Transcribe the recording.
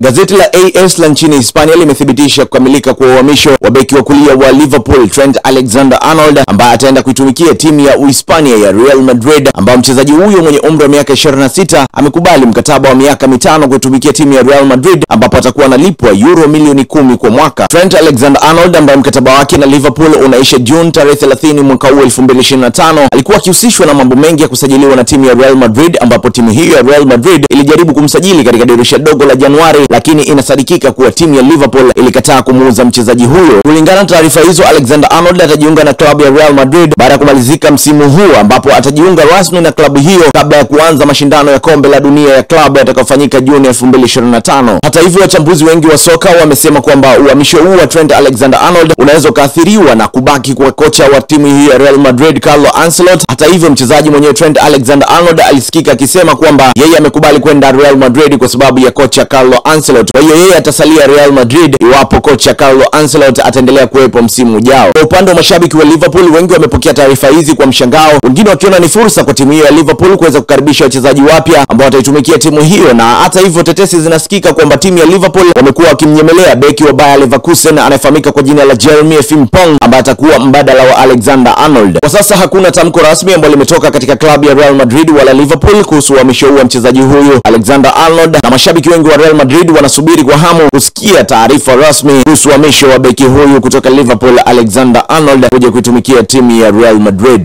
Gazeti la AS la nchini Hispania limethibitisha kukamilika kwa uhamisho wa beki wa kulia wa Liverpool Trent Alexander-Arnold ambaye ataenda kuitumikia timu ya Uhispania ya Real Madrid, ambao mchezaji huyo mwenye umri wa miaka 26 amekubali mkataba wa miaka 5 kuitumikia timu ya Real Madrid, ambapo atakuwa analipwa euro milioni 10 kwa mwaka. Trent Alexander-Arnold ambaye mkataba wake na Liverpool unaisha June tarehe 30 mwaka huu 2025 alikuwa akihusishwa na mambo mengi ya kusajiliwa na timu ya Real Madrid, ambapo timu hiyo ya Real Madrid ilijaribu kumsajili katika dirisha dogo la Januari, lakini inasadikika kuwa timu ya Liverpool ilikataa kumuuza mchezaji huyo. Kulingana na taarifa hizo, Alexander-Arnold atajiunga na klabu ya Real Madrid baada ya kumalizika msimu huu, ambapo atajiunga rasmi na klabu hiyo kabla ya kuanza mashindano ya kombe la dunia ya klabu yatakayofanyika Juni 2025. Hata hivyo, wachambuzi wengi wa soka wamesema kwamba uhamisho huu wa Trent Alexander-Arnold unaweza ukaathiriwa na kubaki kwa kocha wa timu hiyo ya Real Madrid Carlo Ancelotti. Hata hivyo, mchezaji mwenyewe Trent Alexander-Arnold alisikika akisema kwamba yeye amekubali kwenda Real Madrid kwa sababu ya kocha Carlo Ancelotti. Kwa hiyo yeye atasalia Real Madrid iwapo kocha Carlo Ancelotti ataendelea kuwepo msimu ujao. Kwa upande wa mashabiki wa Liverpool, wengi wamepokea taarifa hizi kwa mshangao, wengine wakiona ni fursa kwa timu hiyo ya Liverpool kuweza kukaribisha wachezaji wapya ambao wataitumikia timu hiyo. Na hata hivyo, tetesi zinasikika kwamba timu ya Liverpool wamekuwa wakimnyemelea beki wa Bayer Leverkusen anayefahamika kwa jina la Jeremy Frimpong ambaye atakuwa mbadala wa Alexander-Arnold. Kwa sasa hakuna tamko rasmi ambalo limetoka katika klabu ya Real Madrid wala Liverpool kuhusu uhamisho huu wa mchezaji huyu Alexander-Arnold, na mashabiki wengi wa Real Madrid wanasubiri kwa hamu kusikia taarifa rasmi kuhusu uhamisho wa beki huyu kutoka Liverpool Alexander-Arnold kuja kuitumikia timu ya Real Madrid.